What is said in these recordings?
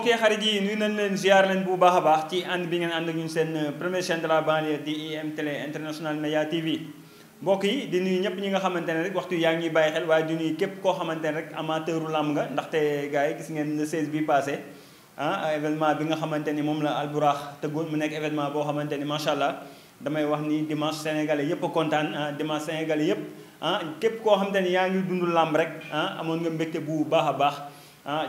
mbokk yi xarit yi nuyu nañ leen ziar leen bu baax a baax ci ànd bi ngeen ànd ak ñun seen première chaîne de la banlieue di IM Télé International Média TV mbokk yi di nuyu ñëpp ñi nga xamante ne rek waxtu yaa ngi ñuy bàyyi xel waaye di nuyu képp koo xamante ne rek amateuru làmb nga ndaxte gars yi gis ngeen le 16 bi passé événement bi nga xamante ni moom la Albourakh tëggoon mu nekk événement boo xamante ni macha allah damay wax ni dimanche sénégalais yëpp a kontaan dimanche sénégalais yëpp képp koo xamante ni yaa ngi dund làmb rek amoon nga mbégte bu baax a baax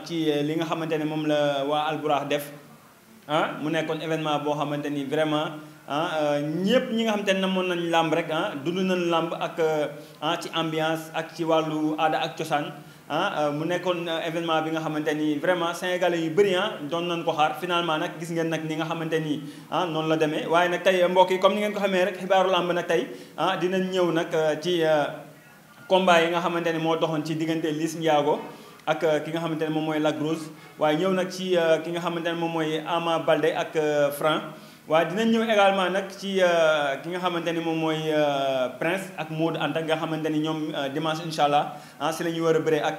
ci li nga xamante ne moom la waa Albourakh def mu nekkoon événement boo xamante ni vraiment ñëpp ñi nga xamante ne namoon nañ làmb rek dund nañ làmb ak ci ambiance ak ci wàllu aada ak cosaan mu nekkoon événement bi nga xamante ni vraiment sénégalais yu bëri doon nañ ko xaar finalement nag gis ngeen nag ni nga xamante ni noonu la demee waaye nag tey mbokk yi comme ni ngeen ko xamee rek xibaaru làmb nag tey dinañ ñëw nag ci combat yi nga xamante ni moo doxoon ci diggante Liss Ndiago ak ki nga xamante ne moom mooy Lac Rose waaye ñëw nag ci ki nga xamante ne moom mooy Ama Baldé ak Franc waaye dinañ ñëw également nag ci ki nga xamante ni moom mooy Prince ak Modou Anta nga xamante ni ñoom dimanche incha allah si la ñu war a bëree ak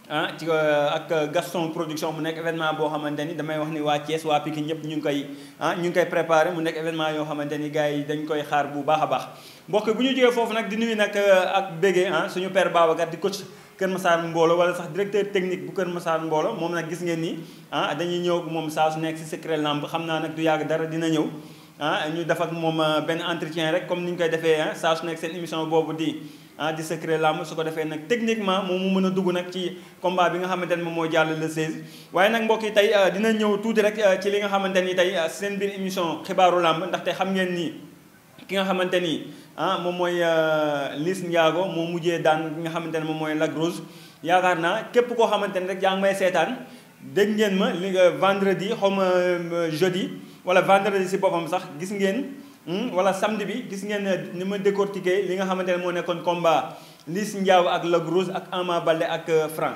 ak Gaston Production mu nekk événement boo xamante ni damay wax ni waa Thiès waa Pikine ñëpp ñu ngi koy préparé mu nekk événement yoo xamante ni gars yi dañ koy xaar bu baax a baax mbokk bu ñu jógee foofu nag di nuyu nag ak béggee suñu père Babacar di coach Kër Massar Mbolo wala sax directeur technique bu Kër Massar Mbolo moom nag gis ngeen ni dañuy ñëw moom saa su nekk si Secret Lamb xam naa nag du yàgg dara dina ñëw ñu def ak moom benn entretien rek comme ni ñu koy defee saa su nekk seen émission boobu di Secret Lamb su ko defee nag techniquement moom mu mën a dugg nag ci combat bi nga xamante ne moom moo jàll le 16 waaye nag mbokk yi tey dina ñëw tuuti rek ci li nga xamante ni tey seen biir émission xibaaru làmb ndaxte xam ngeen ni ki nga xamante ni moom mooy Liss Ndiago moo mujjee daan ki nga xamante ne moom mooy Lac Rose yaakaar naa képp koo xamante ne rek yaa ngi may seetaan dégg ngeen ma li vendredi xaw ma jeudi wala vendredi si boppam sax gis ngeen wala samedi bi gis ngeen ni ma décortiquer li nga xamante ne moo nekkoon combat Liss Ndiago ak Lac Rose ak Ama Baldé ak Franc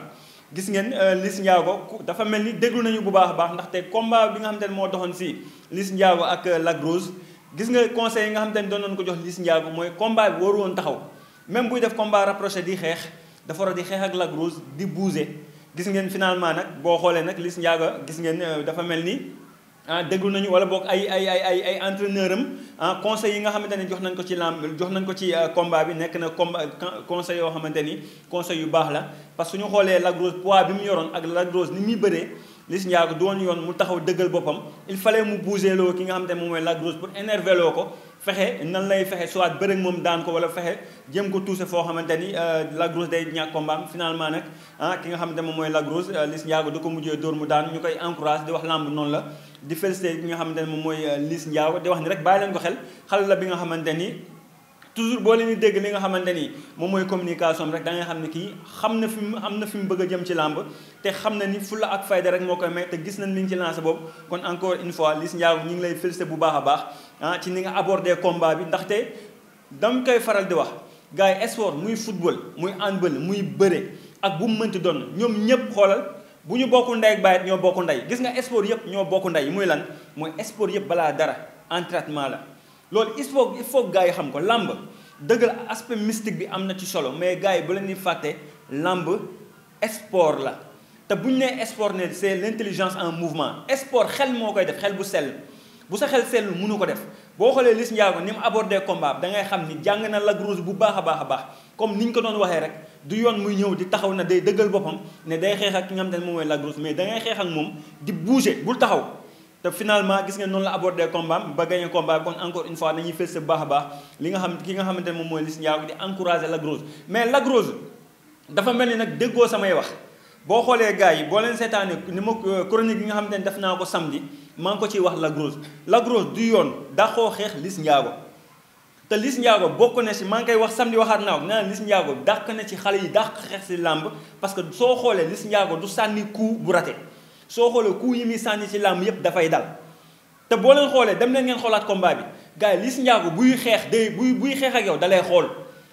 gis ngeen Liss Ndiago dafa mel ni déglu nañu bu baax a baax ndaxte combat bi nga xamante ne moo doxoon si Liss Ndiago ak Lac Rose gis nga conseil yi nga xamante ne doon nañu ko jox Liss Ndiago mooy combat bi waru woon taxaw même buy def combat rapproché di xeex dafa war a di xeex ak Lac Rose di bouger gis ngeen finalement nag boo xoolee nag Liss Ndiago gis ngeen dafa mel ni déglu nañu wala boog ay entraîneur am conseil yi nga xamante ne jox nañ ko ci lamb jox nañ ko ci combat bi nekk na combat conseil yoo xamante ni conseil yu baax la parce que suñu xoolee Lac Rose poids bi mu yoroon ak Lac Rose ni muy bëree Liss Ndiago doon yoon mu taxaw dëggal boppam il fallait mu bouger loo ki nga xamante ne moom mooy Lac Rose pour énerver loo ko fexe nan lay fexe soit bëre moom daan ko wala fexe jéem ko touché foo xamante ni Lac Rose day ñàkk combat finalement nag ki nga xamante ne moom mooy Lac Rose Liss Ndiago da ko mujjee dóor mu daan ñu koy encouragé di wax lamb noonu la di félicité ki nga xamante ne moom mooy Liss Ndiago di wax ni rek bàyyi leen ko xel xale la bi nga xamante ni toujours boo leen di dégg li nga xamante ni moom mooy communication rek da ngay xam ne kii xam na fi mu bëgg a jëm ci làmb te xam na ni fulla ak fayda rek moo koy may te gis nañ mi ngi ci lancé boobu kon encore une fois Liss Ndiago ñu ngi lay félicité bu baax a baax ci ni nga abordé combat bi ndaxte dama koy faral di wax gars yi sport muy football muy handball muy bëre ak bu mu mënti doon ñoom ñëpp xoolal bu ñu bokku ndey ak baay ñoo bokku ndey gis nga sport yëpp ñoo bokku ndey muy lan mooy sport yëpp balaa dara entraînement la loolu il faut gars yi xam ko làmb dëgg la aspect mystique bi am na ci solo mais gars yi bu leen di fàtte làmb sport la te bu ñu nee sport ne c'est l'intelligence en mouvement sport xel moo koy def xel bu sell bu sa xel sellu mënu ko def boo xoolee Liss Ndiago ni mu abordé combat da ngay xam ni jàng na Lac Rose bu baax a baax comme ni ñu ko doon waxee rek du yoon muy ñëw di taxaw na day dëggal boppam ne day xeex ak ki nga xam ne moom mooy Lac Rose mais da ngay xeex ak moom di bouger bul taxaw te finalement gis ngeen noonu la abordé combat ba gagné combat bi kon encore une fois dañuy félicité bu baax a baax li nga xam ki nga xamante ne moom mooy Liss Ndiago di encouragé Lac Rose mais Lac Rose dafa mel ni nag déggoo samay wax boo xoolee gars yi boo leen seetaanee ni ma chronique yi nga xamante ne def naa ko samedi maa ngi ko ciy wax Lac Rose du yoon dàqoo xeex Liss Ndiago te Liss Ndiago bokk na si maa ngi koy wax samedi waxaat naa ko nee na Liss Ndiago dàq na ci xale yi dàq xeex si làmb parce que soo xoolee Liss Ndiago du sànni coup bu raté soo xoolee coup yi muy sànni ci làmb yépp dafay dal te boo leen xoolee dem leen ngeen xoolaat combat bi gars yi Liss Ndiago buy xeex day buy xeex ak yow dalay xool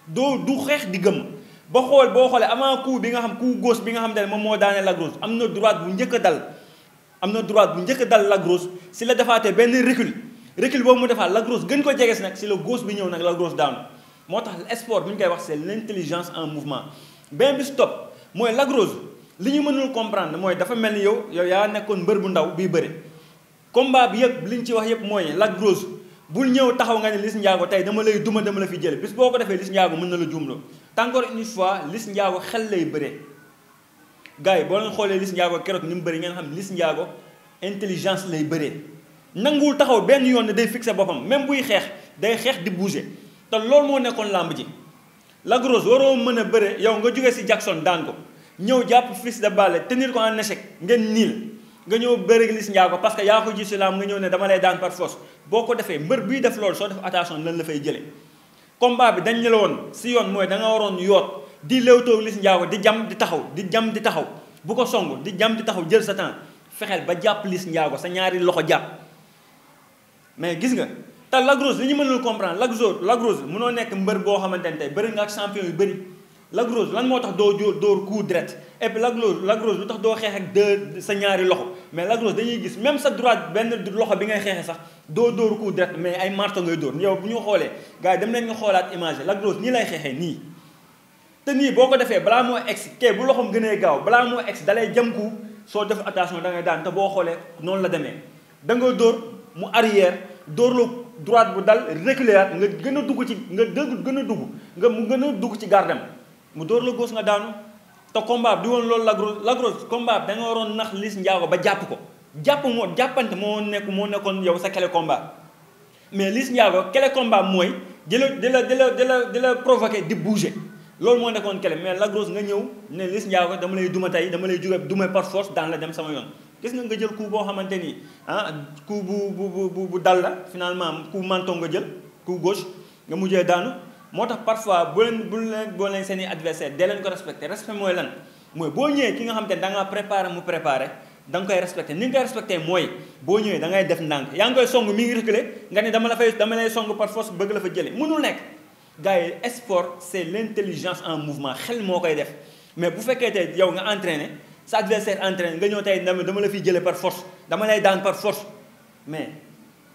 du xeex di gëm ba boo xoolee avant coup bi nga xam coup gauche bi nga xam ne moom moo daanee Lac Rose am na droite bu njëkk a dal Lac Rose si la defaatee benn recul boobu mu defaat Lac Rose gën ko jege si nag si la gauche bi ñëw nag Lac Rose daanu moo tax sport bi ñu koy wax c'est l'intelligence en mouvement benn bi stop mooy Lac Rose li ñu mënul comprendre mooy dafa mel ni yow yaa nekkoon mbër bu ndaw bii bëri combat bi yëpp li ñu ci wax yëpp mooy Lac Rose bul ñëw taxaw nga ne Liss Ndiago tey dama lay duma dama la fi jële bis boo ko defee Liss Ndiago mën na la juumloo te encore une fois Liss Ndiago xel lay bëree gars yi boo leen xoolee Liss Ndiago keroog ni mu bëri ngeen xam Liss Ndiago intelligence lay bëree nanguwul taxaw benn yoon ne day fixé boppam même buy xeex day xeex di bouger te loolu moo nekkoon làmb ji Lac Rose waroo mën a bëre yow nga jógee si Jackson daan ko ñëw jàpp Fils de Balla tenir ko en échec ngeen niil nga ñëw bëre Liss Ndiago parce que yaa ko gis si làmb nga ñëw ne dama lay daan par force boo ko defee mbër bii def loolu soo def attention lan la fay jëlee combat bi dañ la woon si yoon mooy da nga waroon yoot di léewtoo Liss Ndiago di jam di taxaw di jam di taxaw bu ko song di jam di taxaw jël sa temps fexeel ba jàpp Liss Ndiago sa ñaari loxo jàpp mais gis nga te Lac Rose li ñu mënul comprendre Lac Rose mënoo nekk mbër boo xamante ne tey bëri nga ak champion yu bëri Lac Rose lan moo tax doo dóor coup direct et puis Lac Rose lu tax doo xeex ak sa ñaari loxo mais Lac Rose dañuy gis même sa droite benn loxo bi ngay xeexee sax doo dóor coup direct mais ay marto ngay dóor yow bu ñu xoolee gars yi dem leen nga xoolaat image Lac Rose nii lay xeexee nii te nii boo ko defee balaa moo egsi kee bu loxoom gënee gaaw balaa moo egsi dalay jam coup soo def attention da ngay daan te boo xoolee noonu la demee da nga dóor mu arrière dóor la droite bu dal reculer nga gën a dugg ci nga gën a dugg mu gën a dugg ci gardem mu dóor la gauche nga daanu te combat bi di woon loolu Lac Rose combat bi da nga waroon nax Liss Ndiago ba jàpp ko jàppante moo nekkoon yow sa clé combat mais Liss Ndiago clé combat mooy di la provoquer di bouger loolu moo nekkoon clé mais Lac Rose nga ñëw ne Liss Ndiago dama lay duma tey dama lay jóge duma par force daan la dem sama yoon gis nga jël coup boo xamante ni coup bu dal la finalement coup menton nga jël coup gauche nga mujjee daanu moo tax parfois boo leen seen i adversaire dee leen ko respecté respect mooy lan mooy boo ñëwee ki nga xamante ni da ngaa préparé mu préparé da nga koy respecté ni nga koy respecté mooy boo ñëwee da ngay def ndànk yaa ngi koy song mi ngi reculé nga ne dama lay song par force bëgg la fa jële mënul nekk gars yi sport c'est l'intelligence en mouvement xel moo koy def mais bu fekkee tey yow nga entraîné sa adversaire entraîné nga ñëw tey dama la fiy jëlee par force dama lay daan par force mais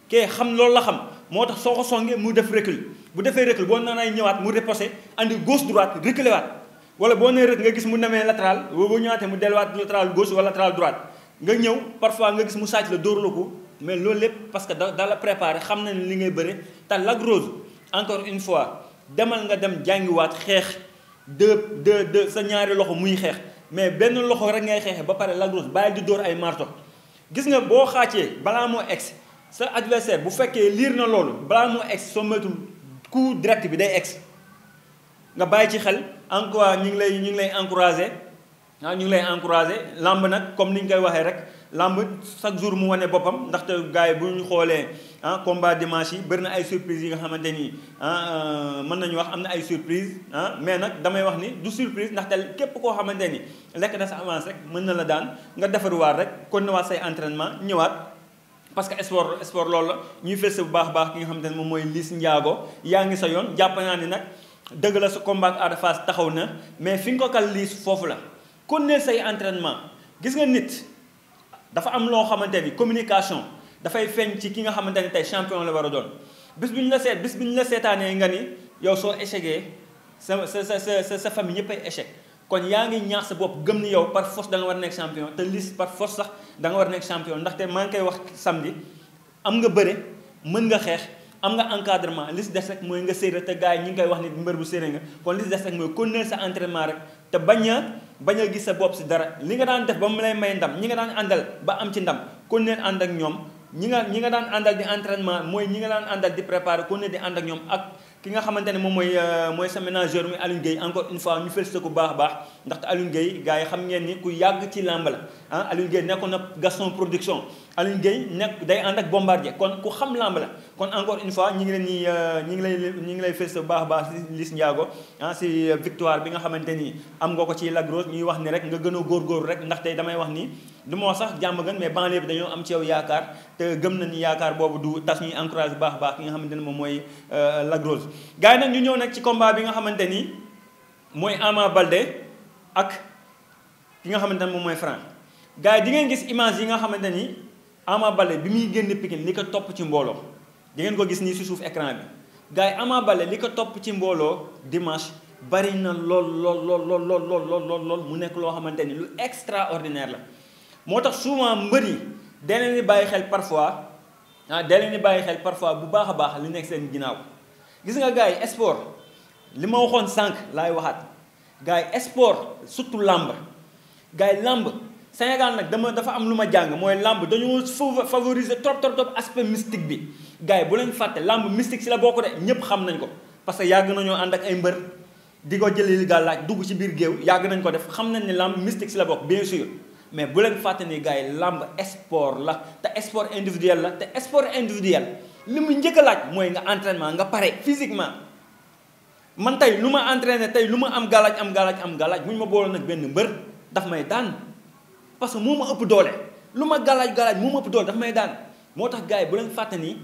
kee xam loolu la xam moo tax soo ko songee mu def recul bu defee recul boo naanay ñëwaat mu reposé andi gauche droite reculé waat wala boo nee rek nga gis mu demee latéral boo ñëwaatee mu delluwaat latéral gauche wala latéral droite nga ñëw parfois nga gis mu sàcc la dóor la ko mais loolu lépp parce que da la préparé xam na ne li ngay bëre te Lac Rose encore une fois demal nga dem jàngiwaat xeex de sa ñaari loxo muy xeex mais benn loxo rek ngay xeexee ba pare Lac Rose bàyyi di dóor ay marto gis nga boo xaacee balaa moo egsi sa adversaire bu fekkee liir na loolu balaa moo egsi soo moytul coup direct bi day egsi nga bàyyi ci xel encore ñu ngi lay encouragé ñu ngi lay encouragé lamb nag comme ni ñu koy waxee rek lamb chaque jour mu wane boppam ndaxte gars yi bu ñu xoolee combat dimanche yi bëri na ay surprise yi nga xamante ni mën nañu wax am na ay surprise mais nag damay wax ni du surprise ndaxte képp koo xamante ni lekk na sa avance rek mën na la daan nga defaruwaat rek kon na waat say entraînement ñëwaat parce que sport loolu la ñuy fës bu baax baax ki nga xamante ne moom mooy Liss Ndiago yaa ngi sa yoon jàpp naa ni nag dëgg la sa combat ak Ada Fass taxaw na mais fi nga ko kal Liss foofu la kon ne say entraînement gis nga nit dafa am loo xamante ni communication dafay feeñ ci ki nga xamante ni tey champion la war a doon bis bi ñu la seetaanee nga ni yow soo échecgee sa famille ñëpp ay échec kon yaa ngi ñaax sa bopp gëm ni yow par force da nga war a nekk champion te Liss par force sax da nga war a nekk champion ndaxte maa ngi koy wax samedi am nga bëre mën nga xeex am nga encadrement li si des rek mooy nga séeréer te gars yi ñi ngi koy wax ni mbër bu séeréer nga kon li si des rek mooy continuer sa entraînement rek te bañ a gis sa bopp si dara li nga daan def ba mu lay may ndam ñi nga daan àndal ba am ci ndam continuer ànd ak ñoom ñi nga daan àndal di entraînement mooy ñi nga daan àndal di préparer continuer di ànd ak ñoom ak ki nga xamante ne moom mooy sa ménageur muy Alioune Gueye encore une fois ñu félicité ko baax a baax ndaxte Alioune Gueye gars yi xam ngeen ni ku yàgg ci làmb la Alioune Gueye nekkoon na Gaston Production Alioune Gueye nekk day ànd ak Bombardier kon ku xam làmb la kon encore une fois ñi ngi lay félicité bu baax a baax si Liss Ndiago si victoire bi nga xamante ni am nga ko ci Lac Rose ñuy wax ni rek nga gën a góorgóorlu rek ndaxte damay wax ni du ma wax sax jàmm gën mais banlieue bi dañoo am ci yow yaakaar te gëm na ni yaakaar boobu du tas ñuy encouragé bu baax a baax ki nga xamante ne moom mooy Lac Rose gars yi nag ñu ñëw nag ci combat bi nga xamante ni mooy Ama Baldé ak ki nga xamante ne moom mooy Franc gars yi di ngeen gis image yi nga xamante ni Ama Baldé bi muy génn Pikine li ko topp ci mbooloo di ngeen ko gis nii si suuf écran bi gars yi Ama Baldé li ko topp ci mbooloo dimanche bari na lool mu nekk loo xamante ni lu extraordinaire la moo tax souvent mbër yi da leen di bàyyi xel parfois da leen di bàyyi xel parfois bu baax a baax li nekk seen ginnaaw gis nga gars yi sport li ma waxoon sànq laay waxaat gars yi sport surtout làmb gars yi làmb Sénégal nag dafa am lu ma jàng mooy làmb dañoo favoriser trop aspect mystique bi gars yi bu leen fàtte làmb mystique si la bokk de ñépp xam nañ ko parce que yàgg nañoo ànd ak ay mbër di ko jëli gàllaaj dugg ci biir géew yàgg nañ ko def xam nañ ni làmb mystique si la bokk bien sûr mais bu leen fàtte ni gars yi làmb sport la te sport individuel la te sport individuel li mu njëkk a laaj mooy nga entraînement nga pare physiquement man tey lu ma entraîné tey lu ma am gàllaaj bu ñu ma booloon nag benn mbër daf may daan parce que moo ma ëpp doole lu ma gàllaaj moo ma ëpp doole daf may daan moo tax gars yi bu leen fàtte ni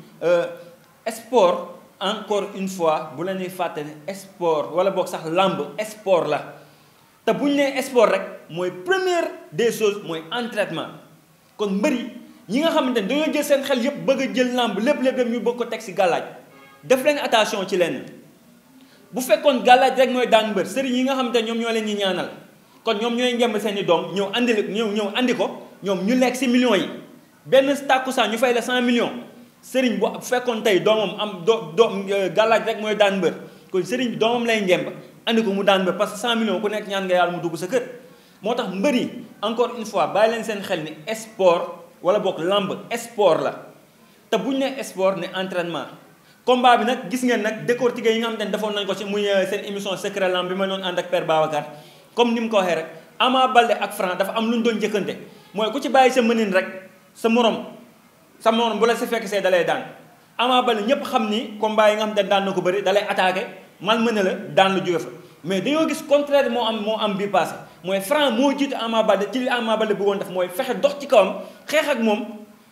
sport encore une fois bu leen di fàtte ne sport wala boog sax làmb sport la te bu ñu nee sport rek mooy première des choses mooy entraînement kon mbëri ñi nga xamante ne dañoo jël seen xel yëpp bëgg a jël làmb lépp ñu bëgg ko teg si gàllaaj def leen attention ci lenn bu fekkoon gàllaaj rek mooy daan mbër sëriñ yi nga xamante ne ñoom ñoo leen ñi ñaanal kon ñoom ñooy ngemb seen i doom ñëw andi ko ñoom ñu lekk si millions yi benn tàkkusaan ñu fay la 100 millions sëriñ bu fekkoon tey doomam am gàllaaj rek mooy daan mbër kon sëriñ bi doomam lay ngemb andi ko mu daan mbër parce que 100 millions ku nekk ñaan nga yàlla mu dugg sa kër moo tax mbër yi encore une fois bàyyi leen seen xel ni sport wala boog lamb sport la te buñ ne sport ne entraînement combat bi nag gis ngeen nag décortiqué yi nga xamante ne defoon nañ ko ci muy seen émission secret lamb bi ma doon ànd ak Père Babacar comme ni mu ko waxee rek Ama Baldé ak Franc dafa am lu ñu doon njëkkante mooy ku ci bàyyi sa mënin rek sa morom bu la si fekk see dalay daan Ama Baldé ñépp xam ni combat yi nga xamante ne daan na ko bëri dalay attaqué man mën na la daan la jóge fa mais dañoo gis contraire moo am bii passé mooy Franc moo jiitu Ama Baldé ci li Ama Baldé bëggoon def mooy fexe dox ci kawam xeex ak moom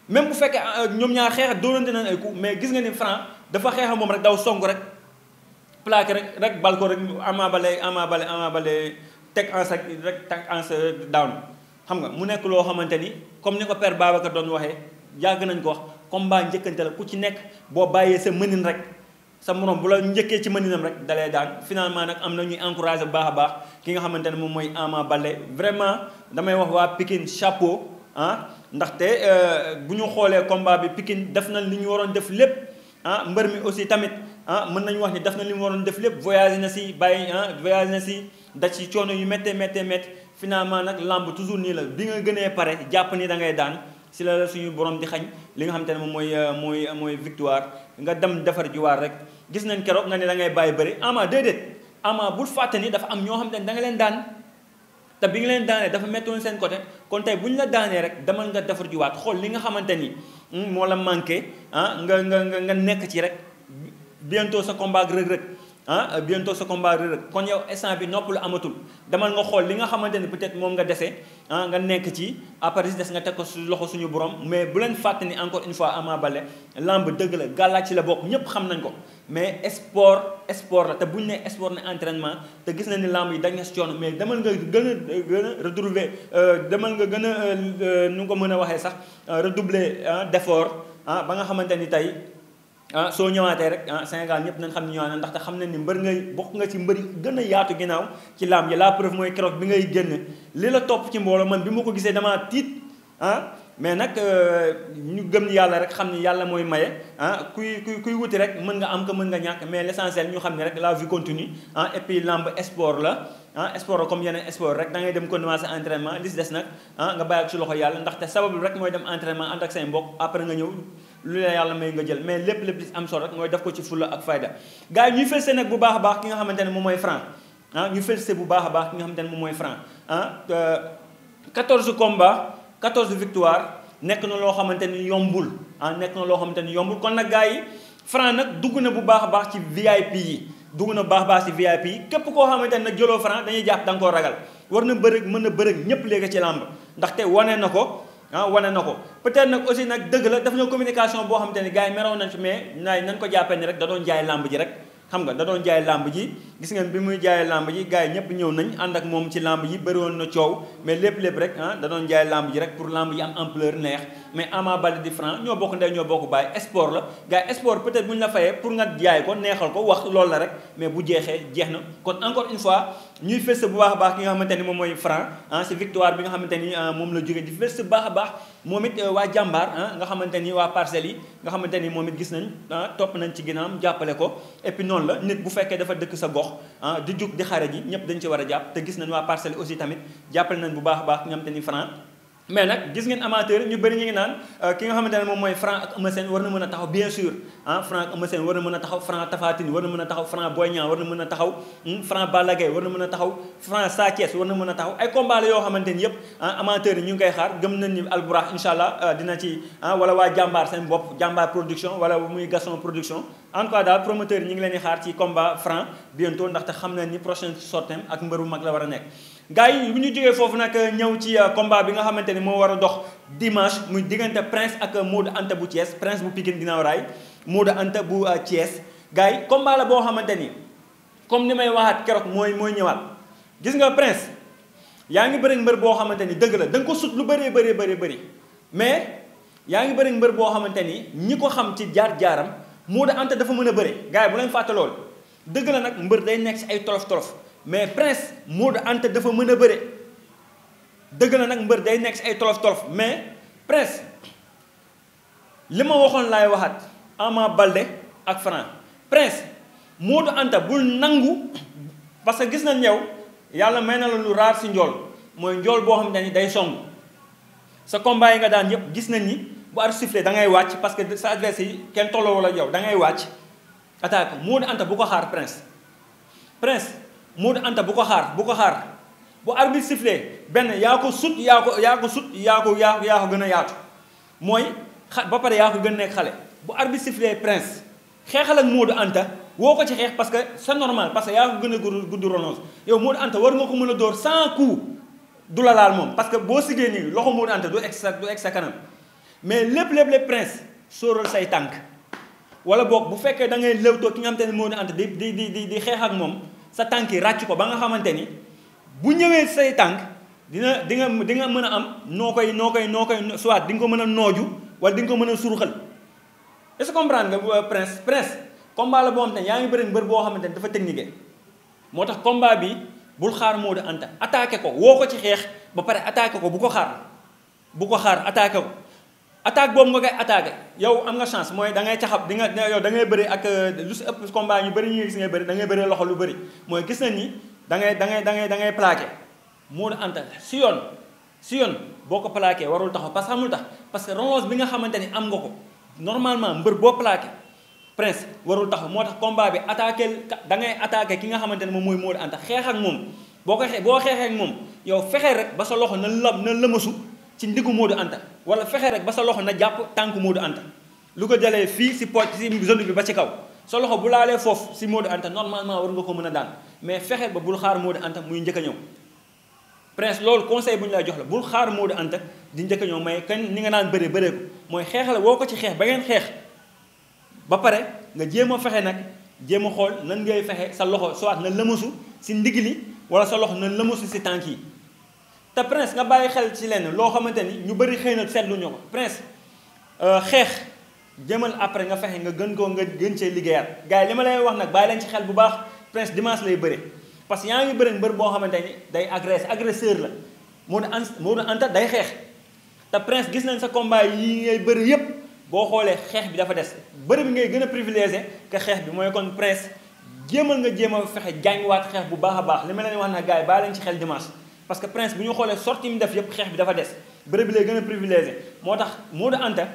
même bu fekkee ñoom ñaar xeex ak dóorante nañ ay coup mais gis nga ni Franc dafa xeex ak moom rek daw song rek plaqué rek bal ko rek Ama Baldé teg en sa rek teg en sa down xam nga mu nekk loo xamante ni comme ni ko Père Babacar doon waxee yàgg nañ ko wax combat njëkkante la ku ci nekk boo bàyyee sa mënin rek sa morom bu la njëkkee ci mëninam rek dalee daan finalement nag am na ñuy encouragé bu baax a baax ki nga xamante ne moom mooy Ama Baldé vraiment damay wax waa Pikine chapeau ndaxte bu ñu xoolee combat bi Pikine def na li ñu waroon def lépp mbër mi aussi tamit mën nañu wax ni def na li mu waroon def lépp voyagé na si voyagé na si daj ci coono yu méttee finalement nag lamb toujours nii la bi nga gënee pare jàpp ni da ngay daan si la suñu borom di xañ li nga xamante ne moom mooy victoire nga dem defar jiwaar rek gis nañ keroog nga ne da ngay bàyyi bëri Ama déedéet Ama bul fàtte ni dafa am ñoo xamante ne da nga leen daan te bi nga leen daanee dafa mettoon seen côté kon tey bu ñu la daanee rek demal nga defar jiwaat xool li nga xamante ni moo la manqué nga nekk ci rek bientôt sa combat ak Reug Reug bientôt sa combat Reug Reug kon yow instant bi nopp lu amatul demal nga xool li nga xamante ni peut-être moom nga dese nga nekk ci après des nga teg ko su loxo suñu borom mais bu leen fàtte ni encore une fois Ama Baldé lamb dëgg la gàllaaj ci la bokk ñépp xam nañ ko mais sport la te buñ ne sport ne entraînement te gis nañ ni lamb yi dañ na si coono mais demal nga gën a retrouver demal nga gën a nu ko mën a waxee sax redoubler d'effort ba nga xamante ni tey soo ñëwaatee rek Sénégal ñëpp nañ xam ne ñëwaat na ndaxte xam nañ ni mbër ngay bokk nga ci mbër yi gën a yaatu ginnaaw ci lamb yi la preuve mooy keroog bi ngay génn li la topp ci mbooloo man bi ma ko gisee damaa tiit mais nag ñu gëm ni yàlla rek xam ni yàlla mooy maye kuy wuti rek mën nga am ko mën nga ñàkk mais l'essentiel ñu xam ne rek la vie continue et puis lamb sport la sport comme yeneen sport rek da ngay dem continuer sa entraînement li si des nag nga bàyyi ak si loxo yàlla ndaxte sababu rek mooy dem entraînement ànd ak say mbokk après nga ñëw lu la yàlla may nga jël mais lépp li am solo rek mooy def ko ci fulla ak fayda gars yi ñuy félicité nag bu baax a baax ki nga xamante ne moom mooy Franc ñu félicité bu baax a baax ki nga xamante ne moom mooy Franc 14 combats 14 victoires nekk na loo xamante ni yombul nekk na loo xamante ni yombul kon nag gars yi Franc nag dugg na bu baax a baax ci VIP yi dugg na baax a baax ci VIP yi képp koo xamante ne nag jëloo Franc dañuy jàpp da nga koo ragal war na bërëg mën na bërëg ñépp léegi ci làmb ndaxte wane na ko peut-être nag aussi nag dëgg la daf na communication boo xamante ni gars yi meroon nañ ci mais nañ ko jàppee ni rek da doon jaay làmb ji rek xam nga da doon jaay làmb ji gis ngeen bi muy jaay làmb ji gars yi ñëpp ñëw nañ ànd ak moom ci làmb ji bëri woon na coow mais lépp rek da doon jaay làmb ji rek pour làmb ji am ampleur neex mais Ama Baldé di Franc ñoo bokk ndey ñoo bokk baay sport la gars yi sport peut-être bu ñu la fayee pour nga jaay ko neexal ko wax loolu la rek mais bu jeexee jeex na kon encore une fois ñuy fës bu baax a baax ki nga xamante ni moom mooy Franc si victoire bi nga xamante ni moom la jógee di fës bu baax a baax moom it waa jàmbaar nga xamante ni waa Parcelles yi nga xamante ni moom it gis nañ topp nañ ci ginnaawam jàppale ko et puis noonu la nit bu fekkee dafa dëkk sa gox di jug di xare ji ñëpp dañ ci war a jàpp te gis nañ waa Parcelles aussi tamit jàppale nañ bu baax a baax ki nga xamante ni Franc mais nag gis ngeen amateur ñu bëri ñu ngi naan ki nga xamante ne moom mooy Franc ak Eumeu Sène war na mën a taxaw bien sûr Franc ak Eumeu Sène war na mën a taxaw Franc Tapha Tine war na mën a taxaw Franc Boy Niang war na mën a taxaw Franc Balla Gaye war na mën a taxaw Franc Sa Thiès war na mën a taxaw ay combat la yoo xamante ni yëpp amateur yi ñu ngi koy xaar gëm nañ ni Albourakh incha allah dina ci wala waa jàmbaar seen bopp jàmbaar production wala muy Gaston production en tout cas daal promoteur yi ñu ngi leen di xaar ci combat Franc bientôt ndaxte xam nañ ni prochaine sortem ak mbëru mag la war a nekk gars yi bu ñu jógee foofu nag ñëw ci combat bi nga xamante ni moo war a dox dimanche muy diggante Prince ak Modou Anta bu Thiès Prince bu Pikine ginnaaw raay Modou Anta bu Thiès gars yi combat la boo xamante ni comme ni may waxaat keroog mooy ñëwaat gis nga Prince yaa ngi bëri mbër boo xamante ni dëgg la da nga ko sut lu bëree bëri mais yaa ngi bëri mbër boo xamante ni ñi ko xam ci jaar-jaaram Modou Anta dafa mën a bëre gars yi bu leen fàtte loolu dëgg la nag mbër day nekk si ay tolof mais Prince Modou Anta dafa mën a bëre dëgg la nag mbër day nekk si ay tolof mais Prince li ma waxoon laay waxaat Ama Baldé ak Franc Prince Modou Anta bul nangu parce que gis nañ yow yàlla may na la lu raar si njool mooy njool boo xam ne day song sa combat yi nga daan yëpp gis nañ ni bu arbitre sifflé da ngay wàcc parce que sa adversaire yi kenn tolloo wala yow da ngay wàcc attaque Modou Anta bu ko xaar Prince Modou Anta bu ko xaar bu arbitre sifflé benn yaa ko gën a yaatu mooy ba pare yaa ko gën a nekk xale bu arbitre sifflé Prince xeexal ak Modou Anta woo ko ci xeex parce que c'est normal parce que yaa ko gën a gudd ronose yow Modou Anta war nga ko mën a dóor sans coup du la laal moom parce que boo siggee nii loxo Modou Anta du egg sa kanam mais lépp Prince sóoral say tànk wala boog bu fekkee da ngay lewtoo ki nga xamante ne Modou Anta di xeex ak moom sa tànk yi ràcc ko ba nga xamante ni bu ñëwee say tànk di nga mën a am noo koy soit di nga ko mën a nooju wala di nga ko mën a suruxal est-ce que comprendre nga Prince combat la boo xamante ne yaa ngi bëri mbër boo xamante ne dafa technique moo tax combat bi bul xaar Modou Anta attaqué ko woo ko ci xeex ba pare attaqué ko bu ko xaar attaqué ko attaque boobu nga koy attaqué yow am nga chance mooy da ngay caxab yow da ngay bëri ak lu si ëpp combat ñu bëri ñu gis ngay bëri da ngay bëri loxo lu bëri mooy gis nañ ni da ngay plaqué Modou Anta si yoon boo ko plaqué warul taxaw parce que xamul tax parce que relance bi nga xamante ni am nga ko normalement mbër boo plaqué Prince warul taxaw moo tax combat bi da ngay attaqué ki nga xamante ne moom mooy Modou Anta xeex ak moom boo xeexee ak moom yow fexee rek ba sa loxo na lëmasu ci ndiggu Modou Anta wala fexe rek ba sa loxo na jàpp tànk Modou Anta lu ko jalee fii si poche si zone bi ba ci kaw sa loxo bu laalee foofu si Modou Anta normalement war nga ko mën a daan mais fexe ba bul xaar Modou Anta muy njëkk a ñëw Prince loolu conseil bu ñu lay jox la bul xaar Modou Anta di njëkk a ñëw mais kan ni nga naan bëree ko mooy xeexal woo ko ci xeex ba ngeen xeex ba pare nga jéem a fexe nag jéem a xool nan ngay fexe sa loxo soit na lëmasu si ndigg li wala sa loxo na lëmasu si tànk yi te Prince nga bàyyi xel ci lenn loo xamante ni ñu bëri xëy na seetlu ñu ko Prince xeex jëmal après nga fexe nga gën cee liggéeyaat gars yi li ma lay wax nag bàyyi leen ci xel bu baax Prince dimanche lay bëre parce que yaa ngi bëri mbër boo xamante ni day agresseur la Modou Anta day xeex te Prince gis nañ sa combat yi ngay bëri yépp boo xoolee xeex bi dafa des bëri bi ngay gën a privilégié que xeex bi mooy kon Prince jéem a fexe jàngiwaat xeex bu baax a baax li ma leen wax nag gars yi bàyyi leen ci xel dimanche parce que Prince bu ñu xoolee sortie mu def yépp xeex bi dafa des bëri bi lay gën a privilégié moo tax Modou Anta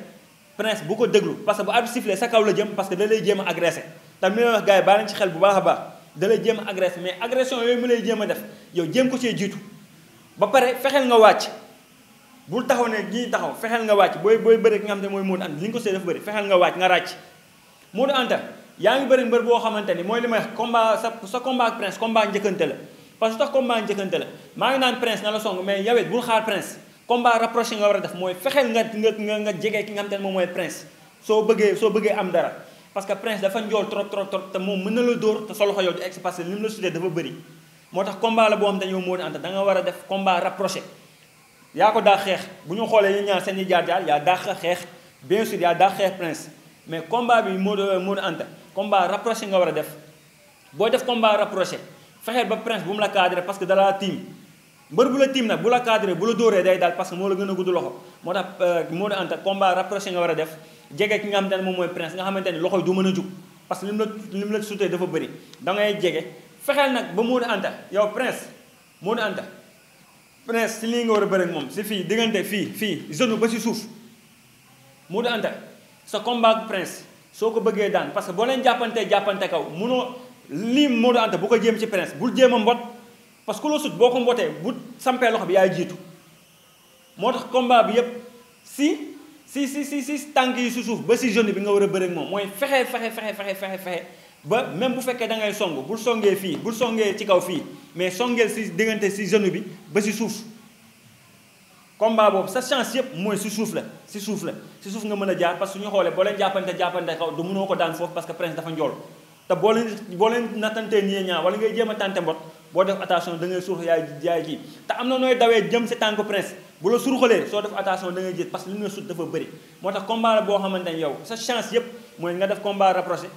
Prince bu ko déglu parce que bu arbitre sifflé sa kaw la jëm parce que da lay jéem a agressé te mi lay wax gars yi bàyyi leen ci xel bu baax a baax da lay jéem a agressé mais agression yooyu mu lay jéem a def yow jéem ko cee jiitu ba pare fexeel nga wàcc bul taxaw ne ñii taxaw fexeel nga wàcc booy bëri ki nga xam ne mooy Modou Anta li nga ko see def bëri fexeel nga wàcc nga ràcc Modou Anta yaa ngi bëri mbër boo xamante ni mooy li may wax combat sa combat ak Prince combat njëkkante la parce que tax combat njëkkante la maa ngi naan Prince na la song mais yawet bul xaar Prince combat rapproché nga war a def mooy fexeel nga jege ki nga xam te ne moom mooy Prince soo bëggee am dara parce que prince dafa njool trop te moom mën na la dóor te sa loxo yow di egg parce que li mu la sutee dafa bëri moo tax combat la boo xam te yow Modou Anta da nga war a def combat rapproché yaa ko daa xeex bu ñu xoolee yéen ñaar seen i jaar-jaar yaa daa xeex bien sûr yaa daa xeex prince mais combat bi Modou Anta combat rapproché nga war a def boo def combat rapproché fexeel ba prince bu mu la cadré parce que dalaa tiim mbër bu la tiim nag bu la cadré bu la dóoree day daal parce que moo la gën a gudd loxo moo tax Modou Anta combat rapproché nga war a def jege ki nga xamante ne moom mooy prince nga xamante ne loxo yi du mën a jug parce que li mu la sutee dafa bëri da ngay jege fexeel nag ba Modou Anta yow prince Modou Anta prince si lii nga war a bëri ak moom si fii diggante fii zone ba si suuf Modou Anta sa combat ak prince soo ko bëggee daan parce que boo leen jàppante kaw munoo lii Modou Anta bu ko jéem ci prince bul jéem a mbot parce que ku la sut boo ko mbotee bu sampee loxo bi yaay jiitu moo tax combat bi yépp si tànk yi si suuf ba si zone bi nga war a bëri ak moom mooy fexe ba même bu fekkee da ngay song bul songee fii bul songee ci kaw fii mais songeel si diggante si zone bi ba si suuf combat boobu sa chance yépp mooy si suuf nga mën a jaar parce que ñu xoolee boo leen jàppante kaw du mënoo ko daan foofu parce que prince dafa njool te boo leen nattantee nii ñaar wala ngay jéem a tànte mbot boo def attention da ngay surux yaay ji te am na nooy dawee jëm si tànk prince bu la surxalee soo def attention da ngay jiit parce que li nga sut dafa bëri moo tax combat la boo xamante ne yow sa chance yépp mooy nga def combat rapproché